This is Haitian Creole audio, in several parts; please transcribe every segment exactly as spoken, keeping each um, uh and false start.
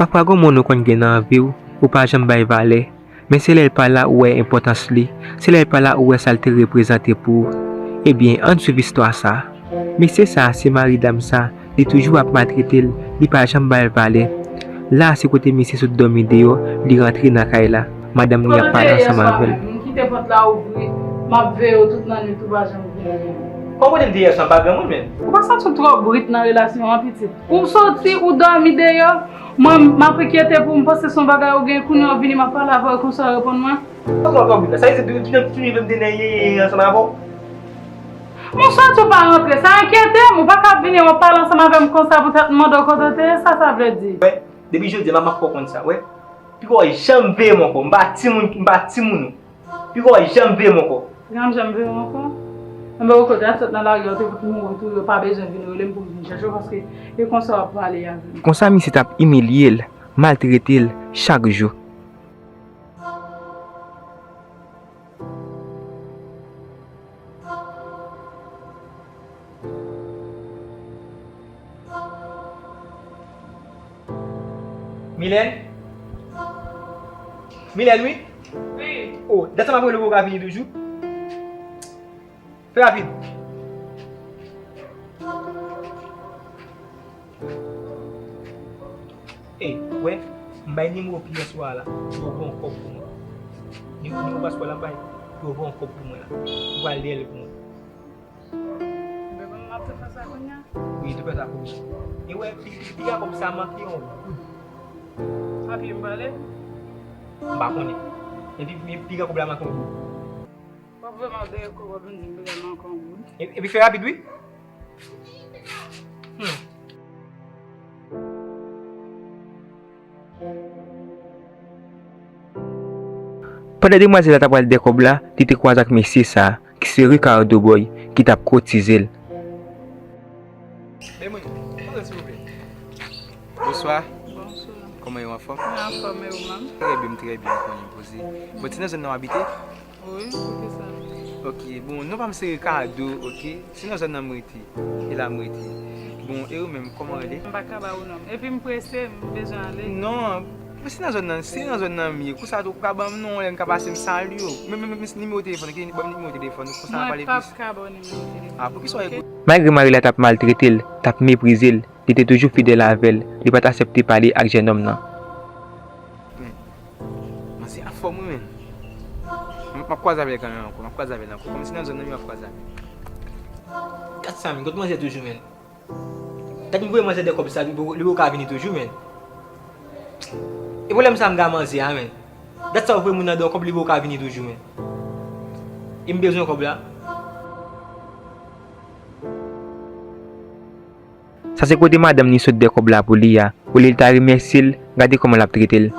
Pafwa gen moun ou konn gen nan vi w, ou pa janm bay valè, men se lè l pa la ou wè enpòtans li, se lè l pa la ou wè sa l te reprezante pou ou. Ebyen, ann swiv istwa sa. Mesye sa, se mari dam sa, li toujou ap maltrete l, li pa janm ba l valè. La, se kote misye sot dòmi deyò, li rantre nan kay la. Madanm li ap pale ansanm avè l. M kite pòt la ouvri, m ap veye w tout lannwit ou pa janm vini. Kòm kote m te yè swa, m pa granmoun menm. Ou pa santi w twò brit nan relasyon an, pitit? Ou soti, ou dòmi deyò. Mwen, m ap enkyete pou w, m panse se yon bagay ou gen, kounye a w vini, m ap pale avè w, konsa w reponn mwen. Sa w ap di la? Sa vle di tout, tout, tout, tout, tout, tout, ansanm avè w? Bonswa, tou pa rantre. Sa enkyete m. Ou pa ka vini, w ap pale ansanm avè m konsa poutèt m mande w kote w te ye. Sa sa vle di? Wè, depi jodi a, m ap fè w konn sa, wè. Piko w janm veye m ankò. M pa timoun, m pa timoun ou. Piko w janm veye m ankò. Janm, janm veye m ankò? Enben, ou kote a sot nan lari a, ou te fout mouri tou, yo pa bezwen vin rele m pou m vin chèche w, paske e konsa w ap pale avè m. Konsa, misye t ap imilye l, maltrete l chak jou. Milèn? Milèn, wi? Wi. Oh, dat sa m ap rele w, ou pa ka vini toujou? Fè rapid. Ey, wè, m bay nimewo P S ou a la, pou yo voye yon kòb pou mwen. Ni-, nimewo paspò la m bay, pou yo voye yon kòb pou mwen la. Ou pral dèyè l pou mwen. Bebe, m ap tou fè sa kounye a. Wi, tou fè sa kounye a. E wè, pi, pi, piga kòb sa manke yon goud. A pye m prale? M pa konnen. Epi, pi, piga kòb la manke yon goud. W ap voye m al dèyè kòb, w ap vin di m piga manke yon goud. E, epi fè rapid, wi. Hmm. Pandan demwazèl la t ap pral dèyè kòb la, li te kwaze ak mesye sa a, ki se Ricardo Boy, ki t ap koutize l. Bonswa. Bonswa. Kòman yo, anfòm? Mwen anfòm, e ou menm? Trè byen, m trè byen, m konnen poze. Bon, se nan zòn nan w abite? Wi, poukisa? Ok, bon, non pa m se Ricardo, ok? Se nan zòn nan m rete. E la m rete. Bon, e ou menm, kòman w rele? M pa ka ba ou non. Epi m prese, m bezwen ale. Non, men se nan zòn nan, se nan zòn nan m ye. Konsa tou ou ka ban m non, lè m ka pase m salye w. Men, men, men, men nimewo telefòn, ok? Ban m nimewo telefòn ou, konsa n a pale plis. Mwen p ap ka ba w nimewo telefòn. Ah, poukisa w... Malgre mari la t ap maltrete l, t ap meprize l, li te toujou fidèl avè l, li pa t aksepte pale ak jènòm nan. Men, manzè anfòm wi, men. M, m ap kwaze avè l kanmenm ankò, m ap kwaze avè l ankò. Kòm se nan zòn nan, m ap kwaze avè l. Gad sa, men, kot manzè toujou, men. Gad m voye manzè de kòb sa, li poko, li poko ka vini toujou, men. E pwoblèm sa m gen ak manzè a, men. Dat sa ou voye moun nan de kòb, li poko ka vini toujou, men. E m bezwen kòb la. Sa se kote madanm ni sot de kòb la pou li a. Olye l ta remèsye l, gade kòman l ap trete l.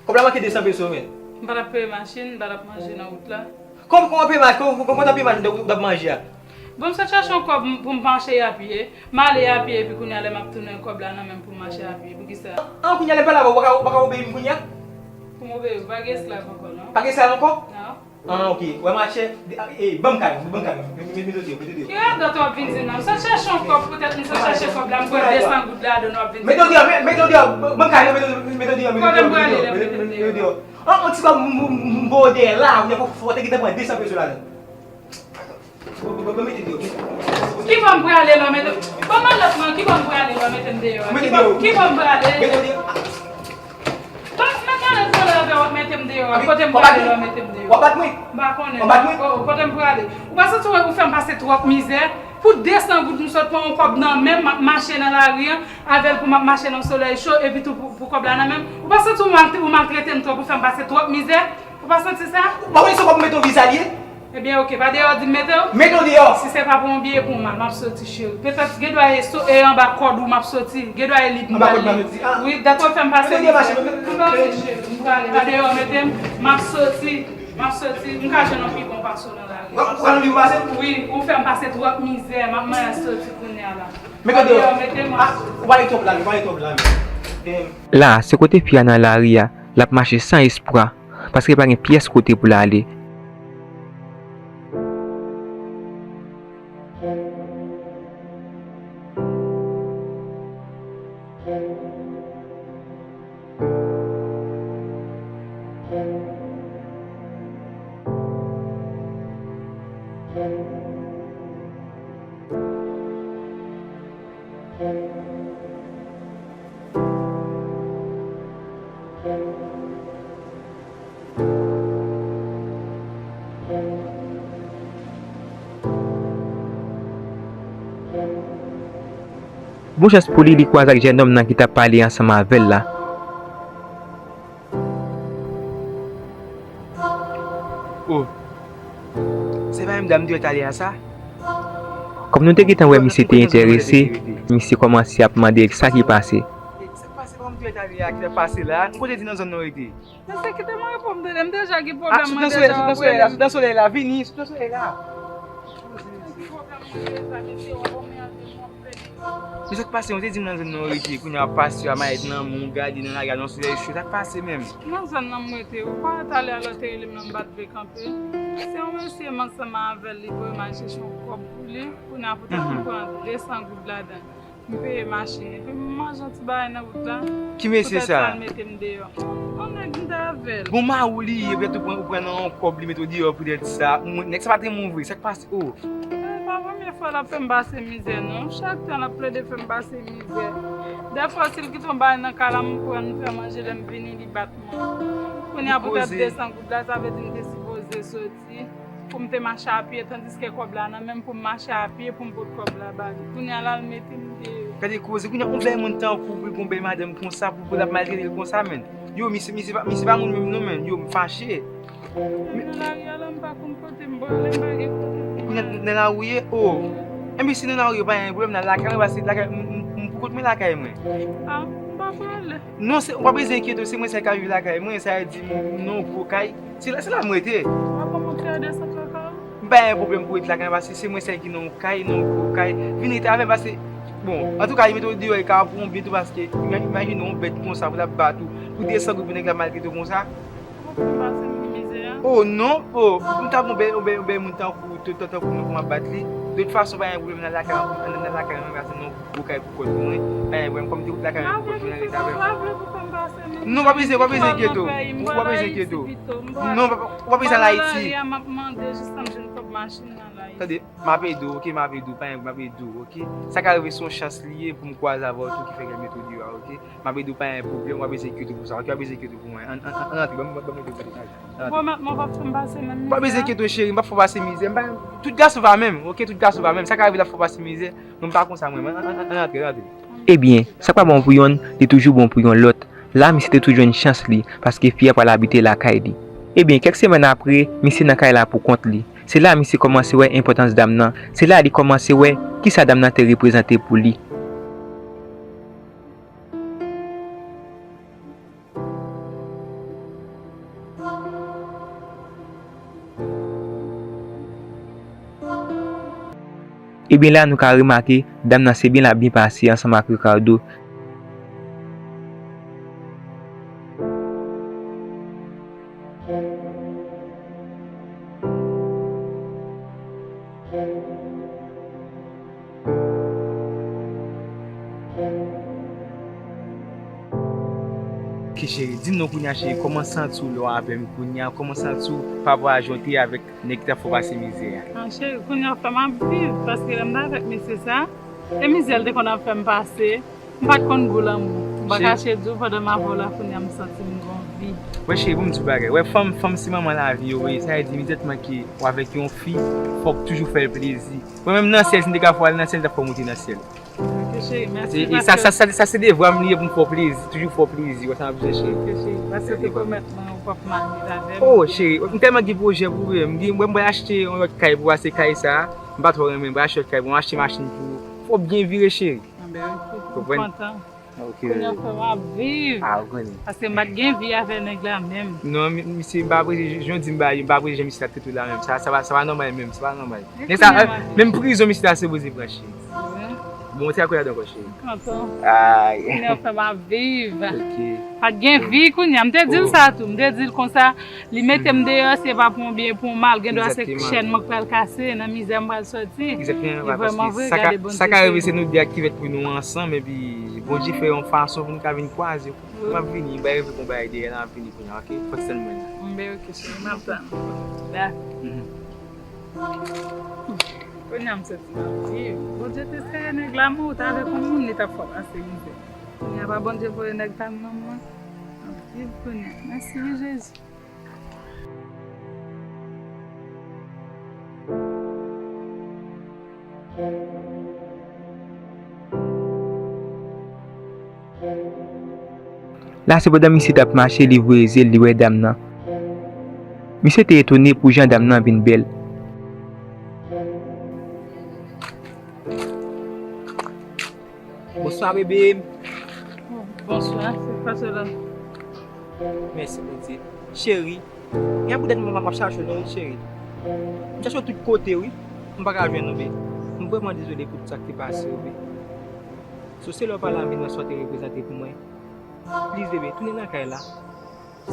Kòb la manke de san peso, men. M pa t ap peye machin, m pa t ap manje nan wout la. Kòman, kòman peye machin, kòman, kòman, kòman w t ap peye machin w t ap manje a? Bon, m sot chache yon kòb m, pou m mache a pye. M ale a pye, epi kounye a lè m ap tounen kòb la nan men m pou m mache a pye. Poukisa? An, kounye a lè m pale avè w, ou pa ka, ou pa ka obeyi m kounye a? Pou m obeyi w, pa gen esklav ankò, non. Pa gen esklav ankò? Non. Ah, ok. Wè, machè, e, ban m kay mwen, ban m kay mwen. Mete, mete, mete deyò, mete deyò. Ki radòt w ap vin di m nan? M sot chache yon kòb, poutèt m sot chache kòb la, m pran de san goud ladan l, w ap vin di m. Mete deyò, mete deyò, ban m kay mwen, mete, mete deyò, mete deyò, mete deyò. Kote m prale la, mete m deyò? An, yon ti kòb m, m, m, m voye w dèyè la, ou fò te gentan pran de san peso ladan l. Ban, ban, ban, mete deyò, mete. Ki bò m prale la, mete. Ban m lòt mwen, ki bò m prale la, mete m deyò? Ki bò, ki bò m prale? Mete deyò. Bon, mete ale pale avè w, w ap mete m deyò a. Kote m prale la, w ap mete m deyò. W ap bat mwen? M pa konnen. W ap bat mwen? Oh, kote m prale? Ou pa santi w, ou fè m pase twòp mizè? Pou de san goud, m sot pran yon kòb nan men m, m ap mache nan lari a, avè l pou m ap mache nan solèy cho, epi tou pou, pou kòb la nan men m. Ou pa santi w mal, ou maltrete m twòp, ou fè m pase twòp mizè? Ou pa santi sa? Ou pa wè se kòb m mete w viza l ye? Ebyen, oke, pa deyò di m mete w? Mete w deyò! Si se pa pou yon byen pou mal, m ap soti, cheri. Petèt, gen dwa e sou, e anba kòd ou m ap soti. Gen dwa e li pou m pral li. Wi, dakò, fè m pase mizè. M prale, cheri, m prale. Pa deyò mete m, m ap soti, m ap soti. M ka jwenn yon pi bon pase w nan lari. Ou pral li pase? Wi, ou fè m pase twòp mizè, m ap manyen soti kounye a la. Mete w deyò. Pa deyò mete m, m ap soti. Ou pale twòp la, ou pale twòp la. La, se kote fi a nan lari a, l ap mache san espwa. Paske pa gen pyès kote pou l ale. Bon chans pou li, li kwaze ak jènòm nan ki t ap pale ansanm avè l la. Oh. Se pa menm dam dwèt ale a sa? Kòm nou te gentan wè misye te enterese, misye kòmanse ap mande l sa ki pase. Sa k pase, pa menm dwèt ale a ki t ap pase la? Nou kote di nan zòn nan w rete? Mesye, kite mwen reponn tande, m deja gen pwoblèm, mwen deja wè pwoblèm. Sou dan solèy la, vini, sou dan solèy la. Gen pwoblèm, mwen deja gen pwoblèm. Men sa k pase, ou te di m nan zòn nan w rete, kounye a w ap pase, w ap mayèt nan men w, gade nan lari a, nan solèy cho, sa k pase menm? Nan zòn nan m rete, ou pa wè talè a lè w te rele m nan m bat bèk anpil? Se yon mesye m ansanm avè l, li voye m al chèche yon kòb pou li, kounye a poutèt m pran de san goud ladan. M peye machin, epi m manje yon ti bagay nan wout la. Ki mesye sa? Poutèt sa l mete m deyò. Yon nèg m t avè l. Bon, mari w li ye, petèt ou pran, ou pran nan yon kòb, li mete w deyò poutèt sa. Mwen, nèg sa pa t renmen w vre, sa k pase? Oh. Eh, pa premye fwa l ap fè m pase mizè, non. Chak tan l ap plede fè m pase mizè. Dèfwa, si l kite yon bagay nan kay la, m pran, m fè manje, lè m vini, li bat mwen. Kounye a, poutèt de san goud la, sa vle di m te sipoze soti pou m te mache a pye, tandiske kòb la nan men m pou m mache a pye pou m pot kòb la ba li. Kounye a la, l mete m deyò. Gade koze, kounye a, yon bèl moun tankou w, pou yon bèl madanm konsa, pou, pou l ap maltrete l konsa, menn. Yo, misye, misye pa, misye pa moun menm non, menn. Yo, m fache. Nan lari a la, m pa konn kote m prale, m pa gen kote pou m ale. Nan lari w ye? Oh. Enben, si nan lari w ye, pa gen pwoblèm, n al lakay mwen, paske lakay, m, m, m pou kont mwen lakay mwen. Ah, m pa prale. Non, se, ou pa bezwen enkyete w, se mwen sèl k ap viv lakay mwen, sa vle di m nan yon gwo kay. Se la, se la m rete. W ap ban m yon ti adrès lakay ou? M pa gen pwoblèm pou w ret lakay mwen, paske se mwen sèl ki nan yon kay, nan yon gwo kay. Vin rete avè m, paske, bon, antouka, li mete w deyò, li ka pran w byen tou, paske ima-, imajine yon bèt konsa pou l ap bat ou, pou de san goud pou nèg la maltrete w konsa. Ou ap fè m pase mizè a? Oh non, oh, m t ap yon bèl, yon bèl, yon bèl moun tankou, tan-, tan-, tankou mwen pou m ap bat li. De tout fason, pa gen pwoblèm nan lakay, nan, nan lakay mwen, paske nan yon gwo kay pou kont mwen. Pa gen pwoblèm, kòm te wout lakay mwen pou kont mwen, rete avè m. Pa vle pou fè m pase mizè? Non, w pa bezwen, w pa bezwen enkyete w. W pa bezwen enkyete w. Non, w pa, w pa bezwen al Ayiti. M pa nan lari a, m ap mande jis tan m jwenn kòb machin nan la. Tande, m ap ede w, oke, m ap ede w, pa gen, m ap ede w, oke. Sa ka rive se yon chans li ye pou m kwaze avè w tou ki fè ke l mete w deyò a, oke. M ap ede w, pa gen pwoblèm, w pa bezwen enkyete w pou sa, oke, w pa bezwen enkyete w pou mwen. Ann, ann, ann, ann rantre, ban m, ban m ede w. Bon, mèt, mwen p ap fè m pase menm mizè a. W pa bezwen enkyete w, cheri, m p ap fè w pase mizè. M pa, tout gason pa menm, oke, tout gason pa menm. Sa ka rive l ap fè w pase mizè, mwen m pa konsa mwen, ann, ann, ann, ann rantre, rantre. Ebyen, sa k pa bon pou yonn, li toujou bon pou yon lòt. La, misye te tou jwenn chans li, paske fi a pral abite lakay li. Ebyen, kèk semèn apre, misye nan kay la pou kont li. Se la misye kòmanse wè enpòtans dam nan. Se la li kòmanse wè kisa dam nan te reprezante pou li. Ebyen la, nou ka remake, dam nan se byen l ap byen pase ansanm ak Ricardo. Oke, cheri, di m non kounye a, cheri, kòman w santi w lè w avè m kounye a? Kòman w santi w pa rapò a jan w te ye avèk nèg ki t ap fè w pase mizè a? Ah, cheri, kounye a fè m ap viv, paske lè m t avèk mesye sa, e mizè l te konn ap fè m pase, m pa t konn gou lanmou. M pa kache di w, pandan m avè w la, kounye a m santi m gon vi. Wè, cheri, pou m di w bagay. Wè, fanm, fanm se manman lavi yo ye. Sa vle di, imedyatman ke w avèk yon fi, fòk toujou fè l plezi. Mwen menm nan syèl, si m te ka fè w al nan syèl, m t ap fè w monte nan syèl. Ok, Cheri, mèsi. E, e sa, paske sa, sa, sa se devwa m li ye pou m fè w plezi, toujou fè w plezi, wè sa m ap di cheri. Ok, cheri, paske ou te pwomèt mwen ou p ap mal viv avè m. Oh, cheri, m tèlman gen pwojè pou ou, m gen, mwen, mwen achte yon lòt kay pou ou, se kay sa, m pa twò renmen, mwen achte lòt kay pou ou, mwen achte machin pou ou. Fò w byen vire, cheri. Anben, ok, m kontan. Ok. Kounye a fè m ap viv. Ah, ou konnen. Paske m pa t gen vi avè nèg la menm. Non, mi-, misye, m pa apresye, jan w di m ba, m pa apresye jan misye t ap trete w la menm. Sa, sa pa, sa pa nòmal menm, sa pa nòmal. Men sa, menm prizon misye ta sipoze pran cheri. Wi. Bon, se akoyad ankò cheri. Kontan. Ay. Kounye a fè m ap viv. Ok. Pa t gen vi kounye a. M te di l sa tou. M te di l konsa, li mete m deyò, se pa pou yon byen, pou yon mal. Gen dwa se chèn mwen k pral kase, nan mizè m pral soti. Egzakteman, paske sa ka, sa ka rive se nou de a ki fèt pou nou ansanm, epi Bondye fè yon fason pou nou ka vin kwaze. M ap vini, m bay reve pou bay deyè la, m ap vini kounye a, ok? Fòk sèl mwen la. Mbe, ok, cheri, m ap tann. Dakò. Kounye a m santi m ap viv. Bondye te sere nèg la, mwen, ou ta avèk yon moun, li t ap fè w pase mizè. Kounye a pa Bondye voye nèg pa m nan mwen. M ap viv kounye a. Mèsi wi, Jezi. La, se pandan misye t ap mache, li voye zye l, li wè dam nan. Misye te etone pou jan dam nan vin bèl. Bonswa, bebe m. Bonswa, se pa sela. Mèsi, Bondye. Cheri, gen poutèt mwen m ap chache w non, wi, cheri. M chache w tout kote, wi. M pa ka jwenn ou, bebe. M vrèman dezole pou tout sa k te pase, bebe. So, se lè w pa la vin wè sa w te reprezante pou mwen. Please, bebe, tounen nan kay la.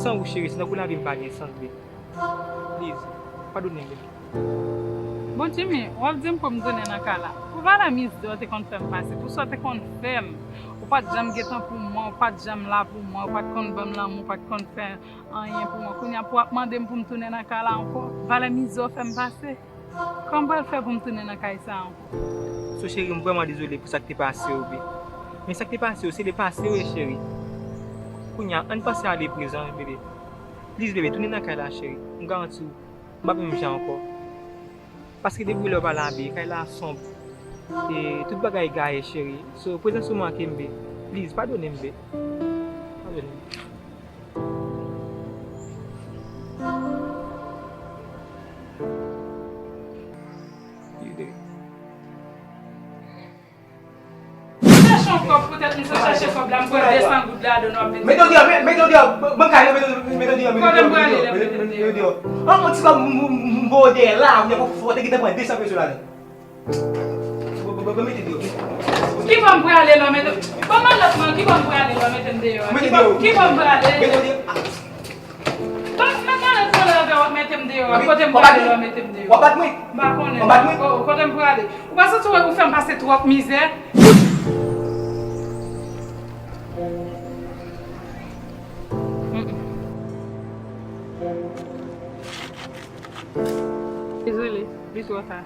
San ou, cheri, se tankou lavi m pa gen sans, bebe. Please, padone m, bebe. Bon, Jimmy, w ap di m pou m tounen nan kay la. Pou valè mizè w te konn fè m pase, pou sa w te konn fè m. Ou pa t janm gen tan pou mwen, ou pa t janm la pou mwen, ou pa t konn ban m lanmou, ou pa t konn fè anyen pou mwen. Kounye a pou w ap mande m pou m tounen nan kay la ankò. Valè mizè w fè m pase. Kòman m pral fè pou m tounen nan kay sa a ankò? So cheri, m vrèman dezole pou sa k te pase w, bebe. Men sa k te pase w, se le pase, wi, cheri. Kounye a, ann panse a le prezan, bebe. Please, bebe, tounen nan kay la, cheri. M garanti w, m p ap menm jan ankò. Paske depi lè w pa la, bebe, kay la sonb. E tout bagay gaye, cheri. So, prezans ou manke m, bebe. Please, padone m, bebe. Padone m. Chache yon kòb poutèt misye chache kòb la, m pran de san goud ladan w ap mete. Mete w deyò, mete w deyò, ban m kay la, mete w deyò, mete w deyò, mete w deyò. An, yon ti kòb m voye w deyò la, ou te gentan pran de san peso ladan. Ban m mete deyò. Ki bò m prale la, mete. Ban m lòt mwen, ki bò m prale la, mete m deyò. Ki bò m prale? Mete deyò. Ban m mete lòt mwen la, w ap mete m deyò. Kote m prale la, w ap mete m deyò. W ap bat mwen? M pa konnen. W ap bat mwen? Kote m prale? Ou pa santi w fè m pase twòp mizè? Dezole, li twò ta.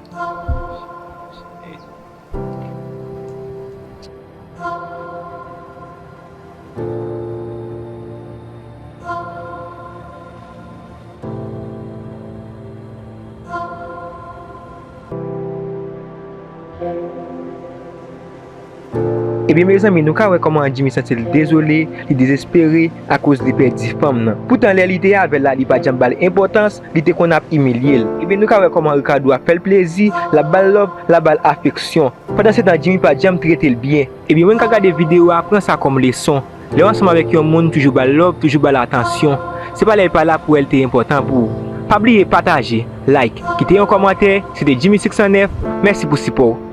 Ebyen mezanmi, nou ka wè kòman Jimmy santi l dezole, li dezespere akoz li pèdi fanm nan. Poutan lè li te avè l la, li pa t janm ba l enpòtans, li te konn ap imilye l. Ebyen nou ka wè kòman Ricardo ap fè l plezi, l ap ba l love, l ap ba l afeksyon. Pandansetan Jimmy pa t janm trete l byen. Ebyen mwen ka gade videyo a, pran sa kòm leson. Lè w ansanm avèk yon moun, toujou ba l love, toujou ba l atansyon. Se pa lè l pa la pou wè l te enpòtan pou ou. Pa bliye pataje, like, kite yon kòmantè. Se te Jimmy six cent neuf, mèsi pou sipò w.